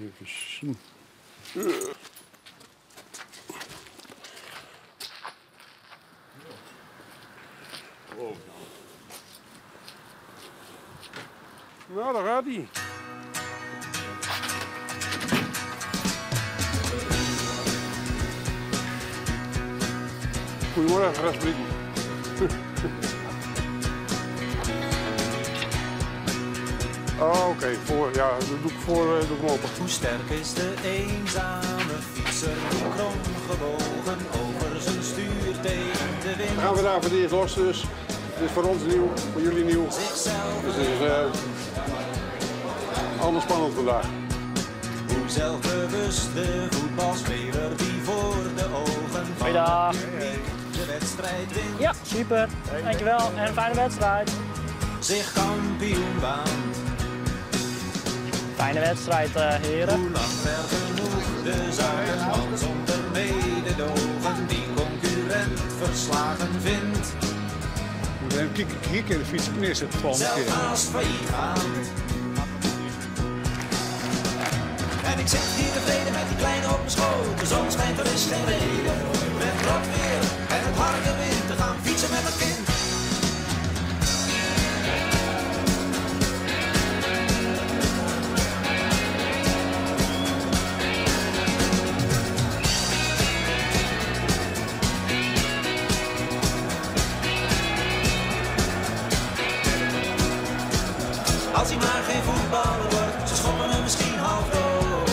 Even sjen. Nou, daar gaat hij. Goedemorgen, Rasputin. Oh, Oké, voor, ja, dat doe ik voor, doe ik hem open. Hoe sterk is de eenzame fietser, hoe krom gebogen over zijn stuur tegen de wind. Dan gaan we daar voor het eerst los dus. Het is voor ons nieuw, voor jullie nieuw. Zichzelf Dus het is allemaal spannend vandaag. Hoe zelfbewust de voetbalspeler die voor de ogen van Goeiedag. het publiek de wedstrijd wint. Ja, super. Dankjewel en een fijne wedstrijd. Zich kampioen waant. Fijne wedstrijd, heren. Hoe lang ver genoeg de zakenman zonder mededogen die concurrent verslagen vindt. Moet even kijken, hier de fiets neerzetten de volgende Zelf keer. haast failliet gaat. En ik zit hier tevreden met die kleine op mijn schoot. De zon schijnt, er is geen reden. Met rot weer en het harde wind te gaan fietsen met het kind. Als hij maar geen voetballer wordt, ze schoppen hem misschien half dood.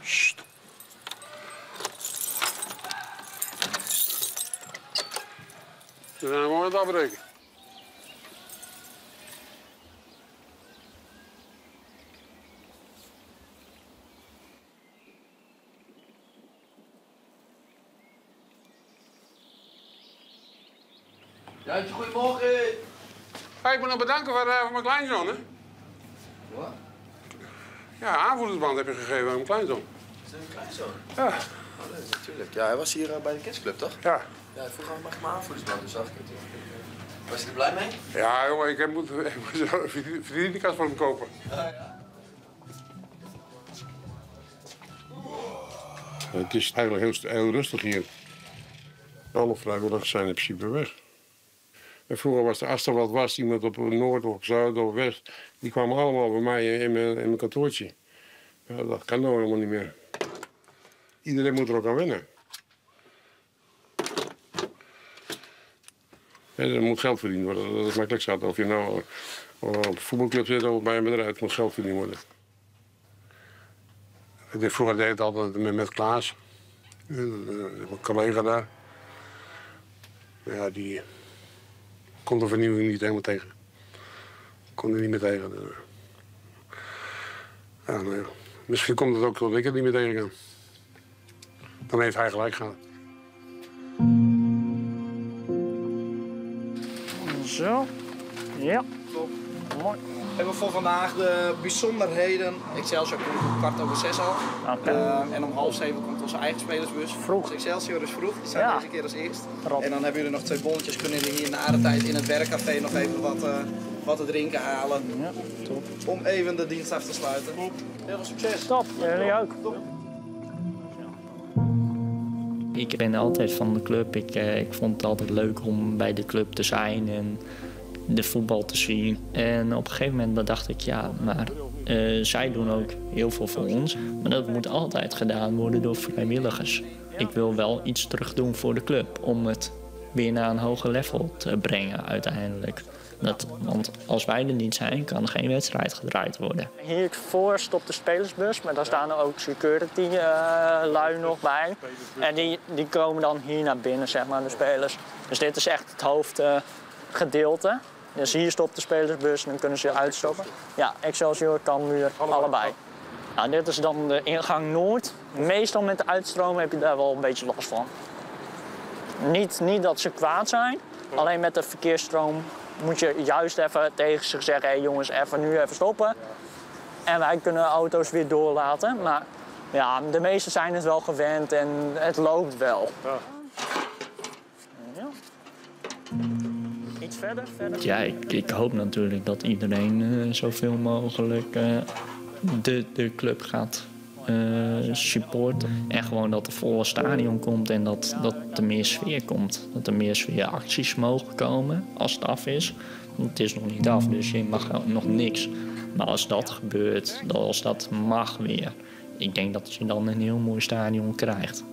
Sst. We zijn gewoon aan het afbreken. Jantje, goedemorgen. Hey, ik moet nog bedanken voor mijn kleinzoon, hè? Wat? Ja, aanvoerdersband heb je gegeven aan mijn kleinzoon. Is dat een kleinzoon? Ja. Oh, dat is natuurlijk. Ja, hij was hier bij de kidsclub, toch? Ja. Ja, hij vroeg aan, mag ik mijn aanvoerdersband? Dus zag ik het. Was je er blij mee? Ja, jongen, ik moet een visitekaart voor hem kopen. Het is eigenlijk heel, heel rustig hier. Alle vrijwilligers zijn in principe weg. En vroeger was er, als er wat was, iemand op Noord of op Zuid of West, die kwamen allemaal bij mij in mijn kantoortje. Ja, dat kan nou helemaal niet meer. Iedereen moet er ook aan wennen. En er moet geld verdiend worden, dat is makkelijk zat. Of je nou op een voetbalclub zit of bij een bedrijf, het moet geld verdiend worden. Vroeger deed ik het altijd met Klaas, een collega daar. Ja, die kon de vernieuwing niet helemaal tegen. Kon er niet meer tegen. Ja, nou ja. Misschien komt het ook dat ik het niet meer tegen kan. Dan heeft hij gelijk gehad. Zo. Ja. Top. Mooi. We hebben voor vandaag de bijzonderheden. Excelsior komt om 6:15 al. Oké. En om 6:30 komt onze eigen spelersbus. Vroeg. Dus Excelsior is vroeg, die zijn Ja. deze keer als eerst. Rot. En dan hebben jullie nog 2 bonnetjes, kunnen jullie hier na de tijd in het werkcafé nog even wat te drinken halen. Ja, top. Om even de dienst af te sluiten. Heel veel succes. Top, jullie ook. Top. Ik ben altijd van de club. Ik vond het altijd leuk om bij de club te zijn en de voetbal te zien. En op een gegeven moment dacht ik, ja, maar zij doen ook heel veel voor ons. Maar dat moet altijd gedaan worden door vrijwilligers. Ik wil wel iets terug doen voor de club om het weer naar een hoger level te brengen uiteindelijk. Want als wij er niet zijn, kan er geen wedstrijd gedraaid worden. Hiervoor stopt de spelersbus, maar daar staan er ook security lui nog bij. En die komen dan hier naar binnen, de spelers. Dus dit is echt het hoofdgedeelte. Dus hier stopt de spelersbus en dan kunnen ze uitstappen. Ja, Excelsior, Cambuur, allebei. Nou, dit is dan de ingang Noord. Meestal met de uitstroom heb je daar wel een beetje last van. Niet dat ze kwaad zijn, alleen met de verkeersstroom moet je juist even tegen ze zeggen, hé, hey, jongens, even nu even stoppen. En wij kunnen auto's weer doorlaten, maar ja, de meesten zijn het wel gewend en het loopt wel. Ja. Ja. Iets Verder, verder. Ja, ik hoop natuurlijk dat iedereen zoveel mogelijk de club gaat supporten. En gewoon dat er volle stadion komt en dat er meer sfeer komt. Dat er meer sfeeracties mogen komen als het af is. Want het is nog niet af, dus je mag nog niks. Maar als dat gebeurt, als dat mag weer, ik denk dat je dan een heel mooi stadion krijgt.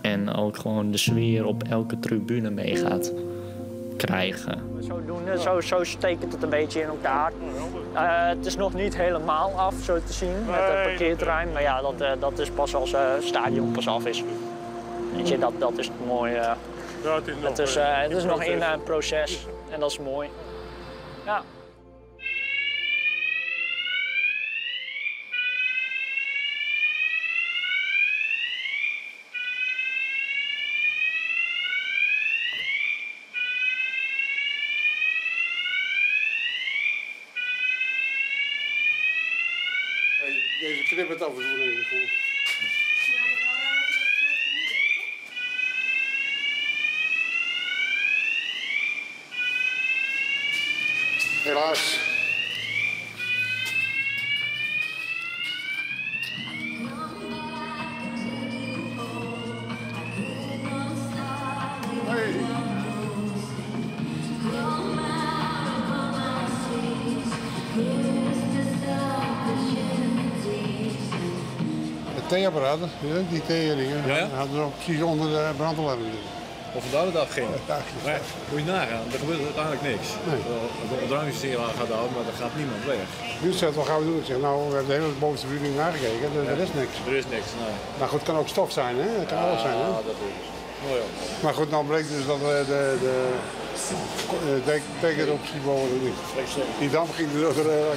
En ook gewoon de sfeer op elke tribune mee gaat krijgen. Zodoende, zo steekt het een beetje in elkaar. Het is nog niet helemaal af, zo te zien, met het parkeerterrein. Maar ja, dat is pas als het stadion pas af is. Weet je, dat is het mooie. Ja, het is nog, Het is nog in een proces en dat is mooi. Ja. Deze knippert af en toe, denk ik. Helaas. Hey. Het theeapparaat, die thee-dingen, Ja, ja. hadden ze ook precies onder de brandalarm zitten. Of vandaar dat dat ging. Ja. Maar moet je nagaan, er gebeurt uiteindelijk niks. Nee. De ontruimingssysteem gaat af, maar er gaat niemand weg. Nu zegt, wat gaan we doen? Ik zeg, nou, we hebben de hele bovenste verdieping nagekeken, er is niks. Er is niks, nee. Maar goed, het kan ook stof zijn, hè? Het kan alles zijn, hè? Ja, dat is het. Mooi hoor. Maar goed, nou bleek dus dat de teken op precies boven niet. Die damp ging er door de.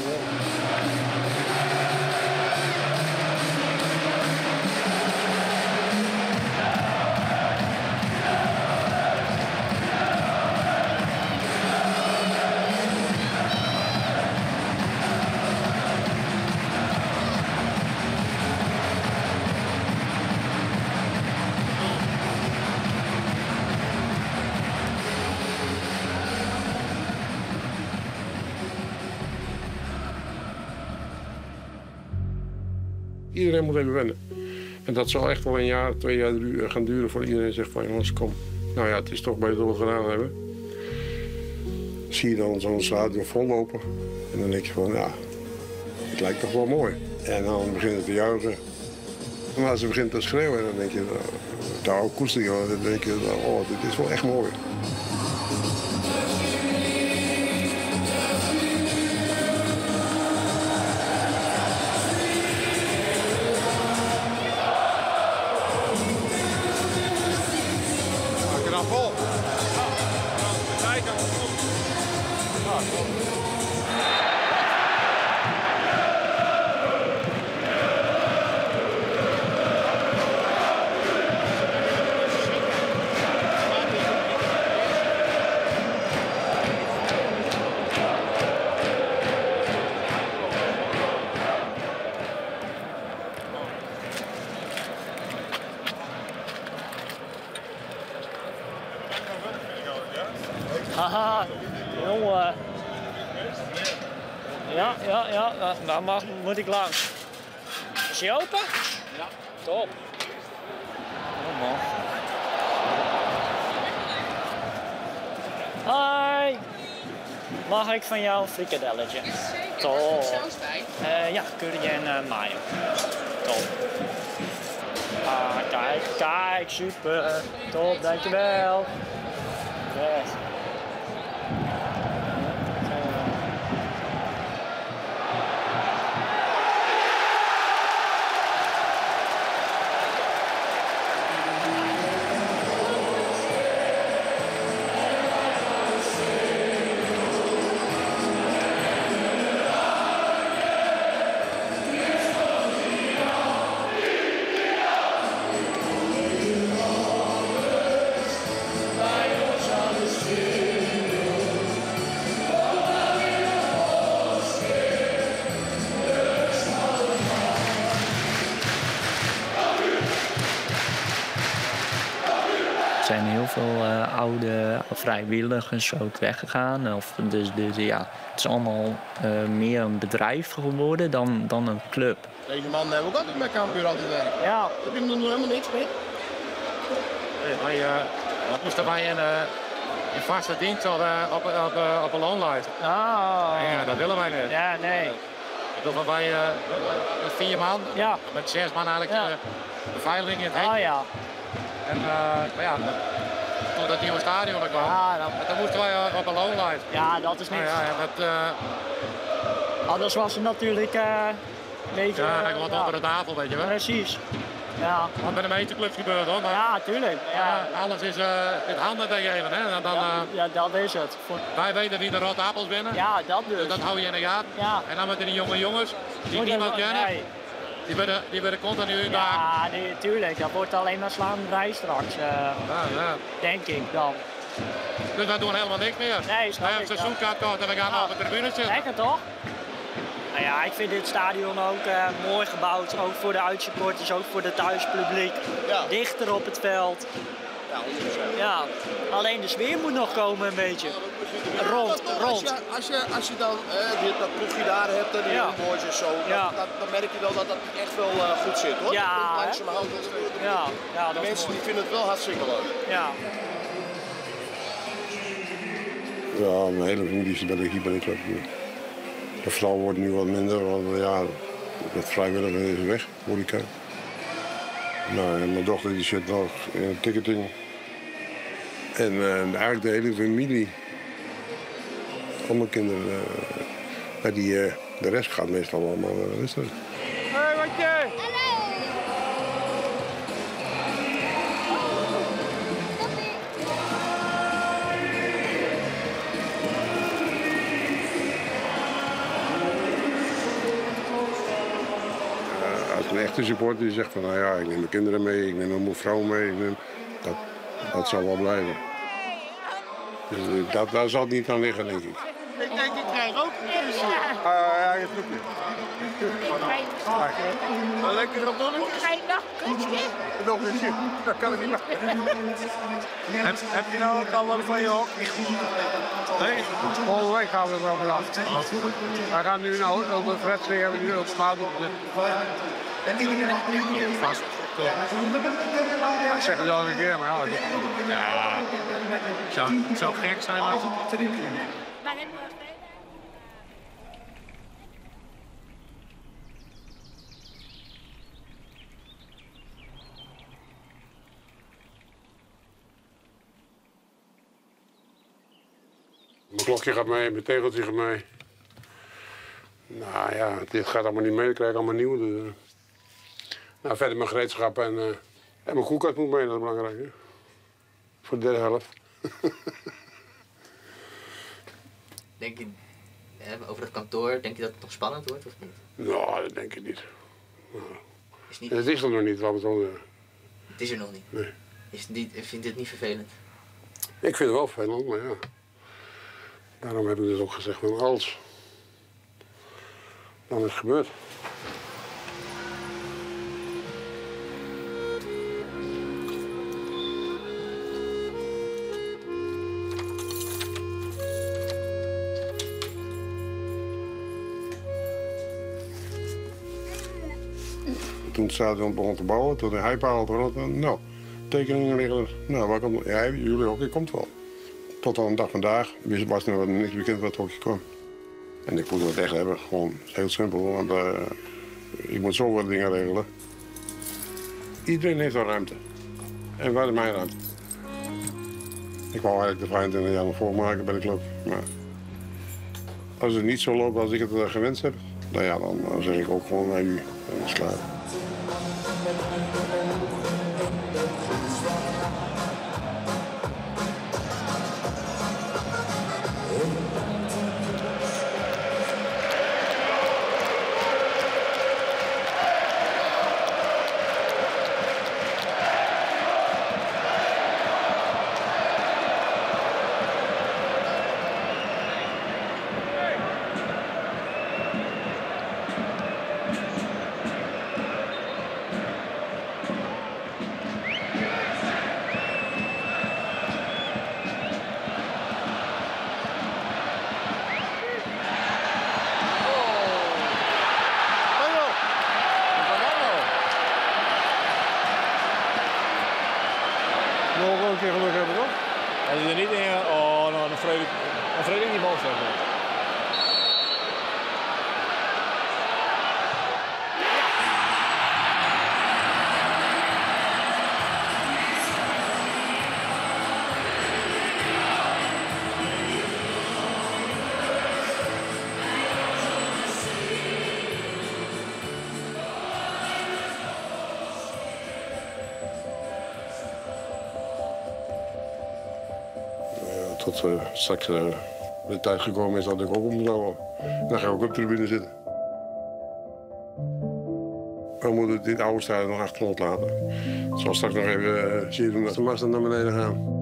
Iedereen moet even wennen. En dat zal echt wel een jaar, 2 jaar gaan duren voordat iedereen zegt van jongens, kom. Nou ja, het is toch beter dat we het gedaan hebben. Zie je dan zo'n stadion vollopen en dan denk je van ja, het lijkt toch wel mooi. En dan beginnen ze te juichen. En als ze beginnen te schreeuwen, dan denk je, daar ook koestering, dan denk je, oh, dit is wel echt mooi. Haha, jongen. Ja, ja, ja. Waar moet ik langs? Is hij open? Ja. Top. Oh man. Hi. Mag ik van jou een frikadelletje? Zeker. Top. Waar zit saus bij? Ja, curry en mayo. Top. Ah, kijk, kijk, super. Top, dankjewel. Yes. Bij ons alles. zijn heel veel oude vrijwilligers ook weggegaan. Of, dus ja, het is allemaal meer een bedrijf geworden dan een club. Deze man heeft ook altijd met Cambuur altijd werken. Ja. Heb je hem nog helemaal niks mee? Nee, hij moest erbij in vaste dienst op een loonlijst. Oh. Ja, dat willen wij niet. Ja, nee. Dat doen wij met 4 man, ja. Met 6 man eigenlijk, ja. Beveiliging in het hek. Oh, ja. En maar ja, toen dat nieuwe stadion er kwam, ja, dan moesten wij op een loonlijst. Ja, dat is niks. Nou, ja, en dat, anders was het natuurlijk een beetje... Ja, ik wat onder de tafel, weet je wel. Precies. Ja. Wat bij de meeste clubs gebeurt, hoor. Maar, ja, tuurlijk. Ja. Alles is in handen te geven, hè. En dan, ja, dat is het. Wij weten wie de rotte appels winnen. Ja, dat dus. Dus dat hou je in de gaten. Ja. En dan met die jonge jongens, die niemand kennen. Nee. Die worden continu daar. Ja, nee, tuurlijk. Dat wordt alleen maar slaanderij straks. Ja. Denk ik dan. Dus wij doen helemaal niks meer. Nee, snap wij hebben ik. seizoenkaart gekocht en we gaan op de tribune zitten. Lekker toch? Nou ja, ik vind dit stadion ook mooi gebouwd. Ook voor de uitsupporters, ook voor de thuispubliek. Ja. Dichter op het veld. Ja, 100%. Ja, alleen de sfeer moet nog komen een beetje. Ja, Rond, rond. Als je dan dat ploegje daar hebt en die ja. boys en zo, ja. dan merk je wel dat dat echt wel goed zit, hoor. Ja, langzamerhand wel steeds. Ja, ja, de dat mensen die vinden het wel hartstikke leuk. Ja. Ja, mijn hele familie is bij de, hier bij de club. De vrouw wordt nu wat minder, want ja, dat vrijwilliger is weg, horeca. Nou, en mijn dochter die zit nog in de ticketing. En eigenlijk de hele familie, al mijn kinderen, maar de rest gaat meestal allemaal naar de wedstrijd. Hé, hey, Watje! Hallo! Als een echte supporter die zegt van, nou ja, ik neem mijn kinderen mee, ik neem mijn vrouw mee, dat zal wel blijven. Dus daar zal het niet aan liggen, denk ik. Ik denk, ik krijg ook een kusje. Ja, je snoepje. Een lekkere bonnetje. Ga je nog een kusje? Nog een kusje, dat kan ik niet meer. Heb je nou ook al wat van je hockey? Nee, volgende week gaan we er wel vanaf. Wij gaan nu naar op de Fredstreek, hebben we nu op de opgezet. Vast. Ik zeg het al een keer, maar ja. Ja, het zou gek zijn als het... Mijn klokje gaat mee, mijn tegeltje gaat mee. Nou ja, dit gaat allemaal niet mee, ik krijg allemaal nieuw. Dus, nou, verder mijn gereedschap en mijn koelkast moet mee, dat is belangrijk. Hè? Voor de derde helft. Denk je, over het kantoor, denk je dat het nog spannend wordt of niet? Nou, dat denk ik niet. Nou, Is niet... Het is er nog niet, laten we het zo zeggen. Het is er nog niet? Nee. Vind je het niet vervelend? Ik vind het wel vervelend, maar ja. Daarom heb ik dus ook gezegd van als. Dan is het gebeurd. Toen het stadion begon te bouwen, toen de heipaal begon, nou, tekeningen liggen er. Nou, waar komt, ja, jullie hockey komt wel. Tot aan de dag vandaag was er nog niks bekend wat hockey kwam. En ik moet dat echt hebben, gewoon heel simpel, want ik moet zoveel dingen regelen. Iedereen heeft wel ruimte. En waar is mijn ruimte? Ik wou eigenlijk de 25 jaar nog volmaken bij de club, maar als het niet zo loopt als ik het gewenst heb, nou ja, dan zeg ik ook gewoon naar u en is klaar. een keer geluk hebben, toch? Als hij er niet in gaat, oh, nou, dan vreet ik, dan vreet ik die bal zeg maar. Tot straks de tijd gekomen is dat ik ook om zou. Dan ga ik ook op de tribune zitten. We moeten dit oude stadion nog achter ons laten. Ik zal straks nog even zien dat de masten naar beneden gaan.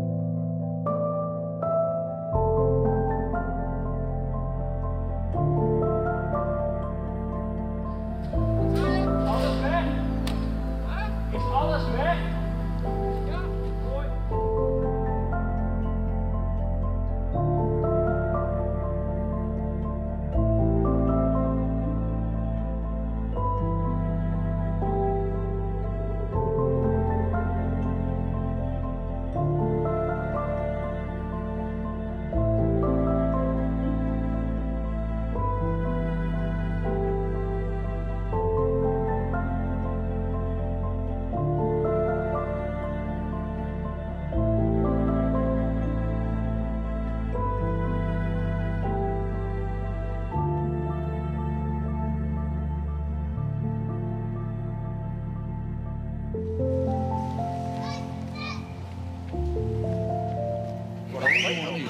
Alles weg? Is alles weg? Ja, mooi.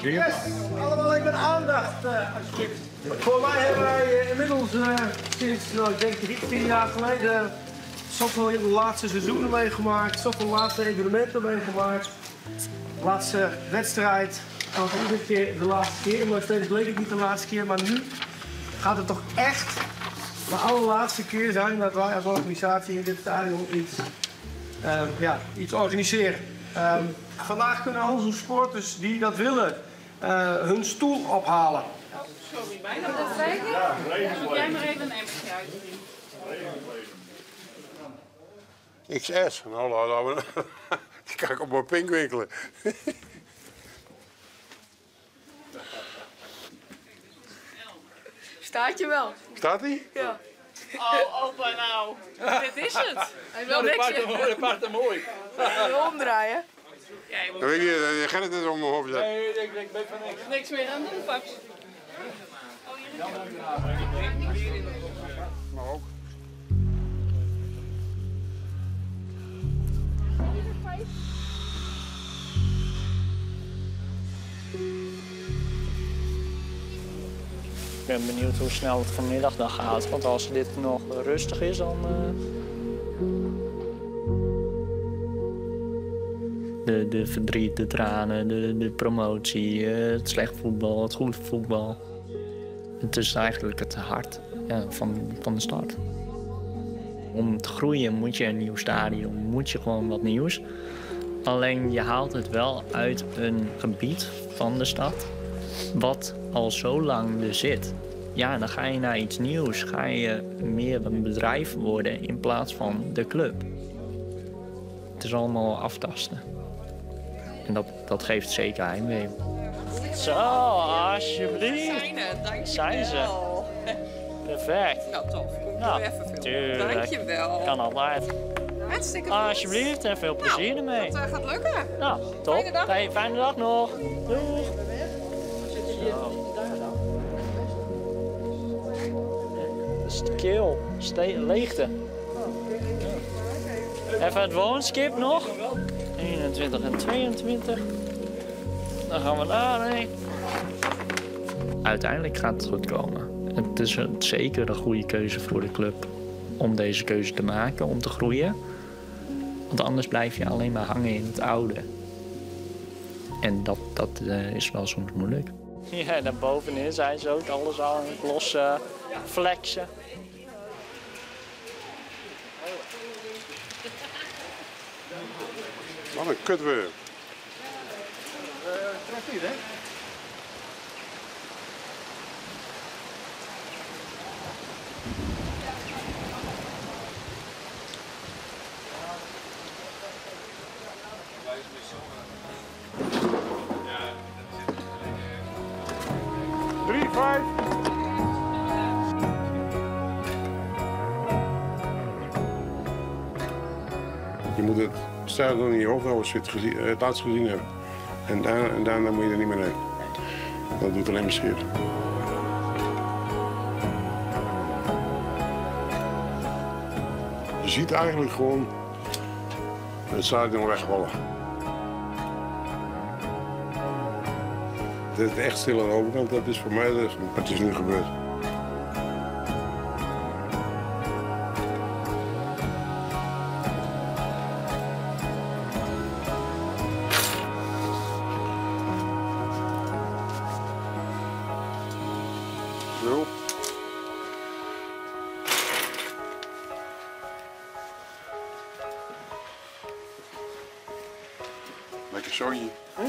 Yes, allemaal even aandacht, alsjeblieft. Voor mij hebben wij inmiddels sinds, nou, ik denk 3, 4 jaar geleden zoveel laatste seizoenen meegemaakt, zoveel laatste evenementen meegemaakt. Laatste wedstrijd, dat was iedere keer de laatste keer, maar steeds bleek het niet de laatste keer. Maar nu gaat het toch echt de allerlaatste keer zijn dat wij als organisatie in dit stadion iets organiseren. Vandaag kunnen onze supporters die dat willen hun stoel ophalen. Oh, sorry, bijna dat kijken. Zoek jij maar even een emmertje uit. XS, nou, nou, die kan ik op mijn pink winkelen. Staat je wel? Staat hij? Ja. Oh, opa, nou. Dit is het. Hij wil niks. Dat pakt hem mooi. Omdraaien. Ja, weet je, Gerrit is om mijn hoofd. Nee, ik weet van niks. Niks meer aan doen, paps. Maar ook. Ik ben benieuwd hoe snel het vanmiddag dan gaat, want als dit nog rustig is, dan... De verdriet, de tranen, de promotie, het slecht voetbal, het goed voetbal. Het is eigenlijk het hart, ja, van de stad. Om te groeien moet je een nieuw stadion, moet je gewoon wat nieuws. Alleen je haalt het wel uit een gebied van de stad wat al zo lang er zit. Ja, dan ga je naar iets nieuws, ga je meer een bedrijf worden in plaats van de club. Het is allemaal aftasten. En dat geeft zeker heimwee. Zo, alsjeblieft. Zijn, Zijn ze. Perfect. Nou, tof. Kom nou, even filmen. Tuurlijk. Dankjewel. Kan altijd. Hartstikke goed. Alsjeblieft en veel plezier nou, ermee. Dat gaat lukken. Nou, top. Fijne dag. Hey, fijne dag nog. Doeg. Zo. Dat is de keel. Leegte. Even het woonskip nog. 21 en 22. Dan gaan we daarheen. Uiteindelijk gaat het goed komen. Het is zeker een goede keuze voor de club om deze keuze te maken, om te groeien. Want anders blijf je alleen maar hangen in het oude. En dat is wel soms moeilijk. Ja, daarbovenin zijn ze ook alles aan het lossen, flexen. Wat een kutweer. Trekt niet, hè? het stadion in je hoofd houden als je het, gezien, het laatst gezien hebt. En daarna, en daarna moet je er niet meer heen. Dat doet alleen maar zeer. Je ziet eigenlijk gewoon het stadion wegvallen. Het echt stil aan de overkant, dat is voor mij wat is nu gebeurd. Zo. Lekker zonnetje. Hm?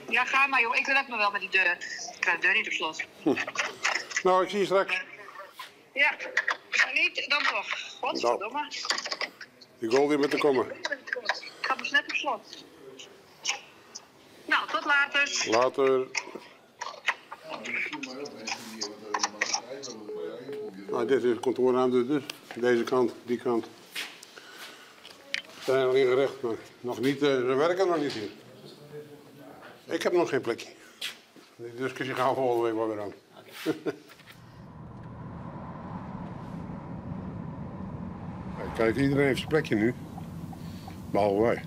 Ja, ga maar joh. Ik red me wel met die deur. Ik krijg de deur niet op slot. Nou, ik zie je straks. Ja, zo niet, dan toch. Godverdomme. Ik wil weer met de komen. Ik ga hem net op slot. Nou, tot later. Later. Nou, dit is de kantoorruimte dus. Deze kant, die kant. Ze zijn al ingericht, maar nog niet, ze werken nog niet hier. Ik heb nog geen plekje. Die discussie gaan we volgende week wel weer aan. Kijk, iedereen heeft zijn plekje nu. Behalve wij.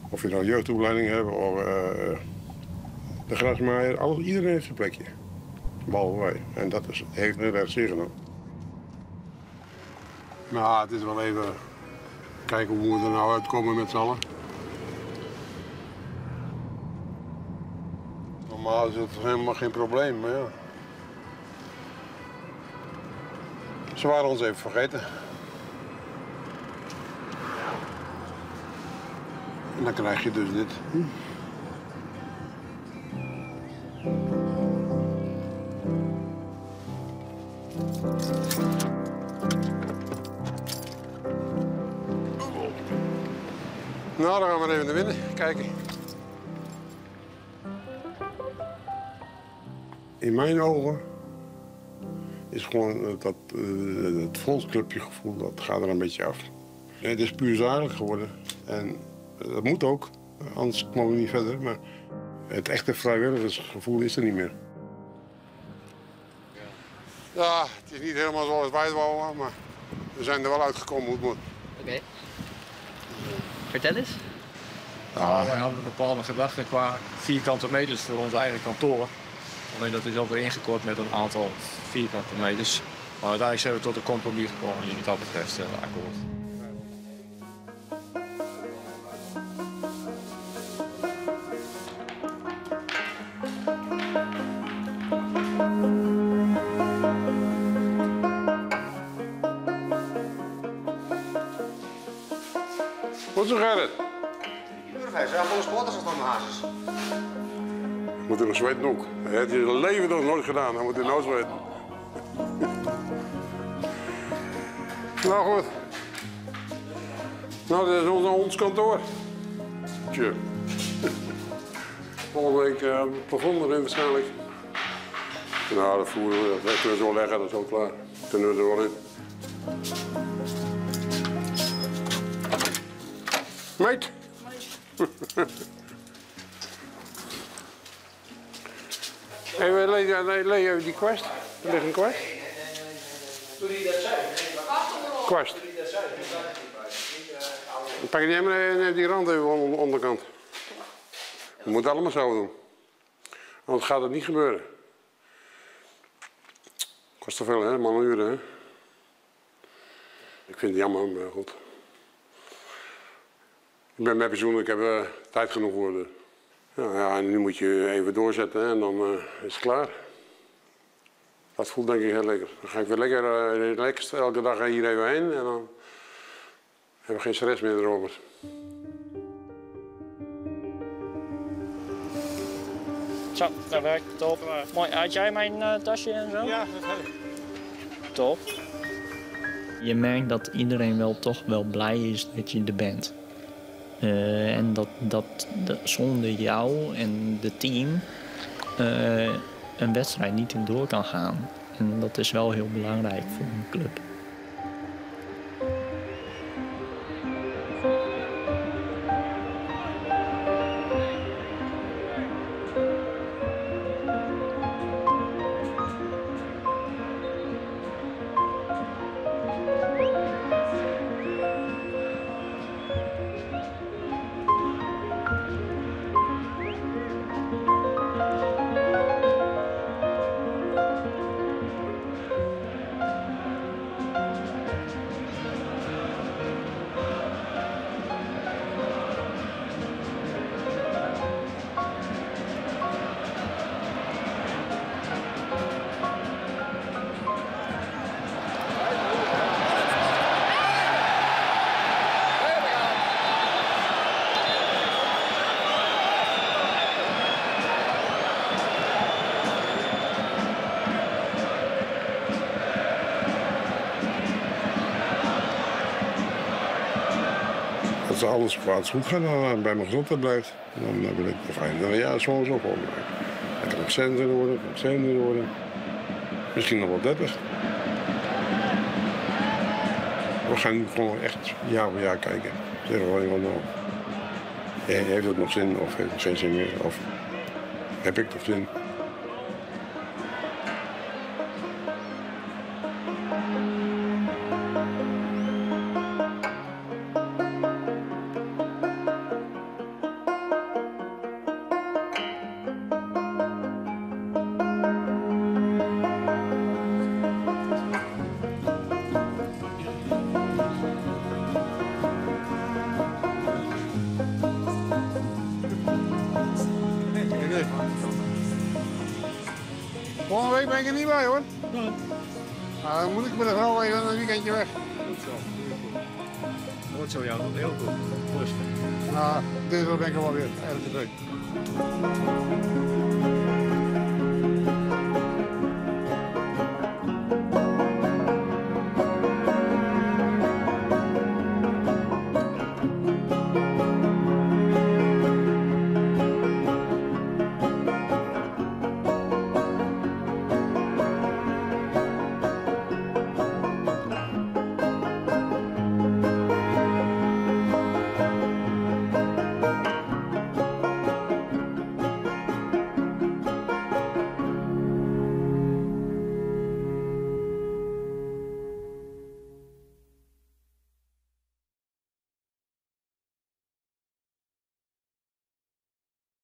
Of je nou jeugdopleiding hebt of de grasmaaier, alles, iedereen heeft zijn plekje. Behalve wij. En dat is, heeft heel erg zeer genomen. Nou, het is wel even kijken hoe we er nou uitkomen met z'n allen. Normaal is het helemaal geen probleem, maar ja. Ze waren ons even vergeten. En dan krijg je dus dit. Nou, dan gaan we even naar binnen kijken. In mijn ogen is gewoon dat, het volksclubjegevoel, dat gaat er een beetje af. Het is puur zakelijk geworden en dat moet ook, anders komen we niet verder. Maar het echte vrijwilligersgevoel is er niet meer. Ja, het is niet helemaal zoals wij het wouden, maar we zijn er wel uitgekomen hoe het moet. Oké. Vertel eens. Nou, wij hadden bepaalde gedachten qua vierkante meters voor ons eigen kantoor. Alleen dat is alweer ingekort met een aantal vierkante meters. Maar uiteindelijk zijn we tot een compromis gekomen die wat dat betreft akkoord. Wat is er, Gerrit? Hij zijn volle sporters als dan de hazes. Moet er nog zweten ook. Hij heeft zijn leven nog nooit gedaan, hij moet er nou zweten. Nou goed. Nou, dit is ons kantoor. Tje. Volgende week plafond erin waarschijnlijk. Nou, dat voeren we, dat kunnen we zo leggen, dat is al klaar. Kunnen we er wel in. Meet! Hey, lees even die kwast. Er ligt een kwast. Kwast. Pak die maar die rand even aan de onderkant. We moeten allemaal zo doen. Anders gaat het niet gebeuren. Kost te veel, hè? Man uren, hè? Ik vind het jammer, maar goed. Ik ben met pensioen, ik heb tijd genoeg voor. De... Ja, ja, en nu moet je even doorzetten en dan is het klaar. Dat voelt denk ik heel lekker. Dan ga ik weer lekker relaxed elke dag hier even heen en dan hebben we geen stress meer erover. Zo, dat werkt. Top. Mooi. Had jij mijn tasje en zo? Ja, dat heb ik. Top. Je merkt dat iedereen wel toch wel blij is dat je er bent. En dat zonder jou en de team een wedstrijd niet in door kan gaan. En dat is wel heel belangrijk voor een club. Als alles kwaad goed gaat, dan bij mijn gezondheid blijft, dan ben ik nog een jaar zo en zo voor. Dan kan ik 26 worden, kan ik 27 worden. Misschien nog wel 30. We gaan nu gewoon echt jaar voor jaar kijken. Zeggen we van, nou, heeft het nog zin of heeft het geen zin meer? Of heb ik nog zin? Volgende week ben ik er niet bij, hoor. Nee. Maar dan moet ik met de vrouw even een weekendje weg. Goed zo. Goed zo, Jan. Heel goed. Rustig. Nou, dinsdag ben ik er wel weer. Erg druk.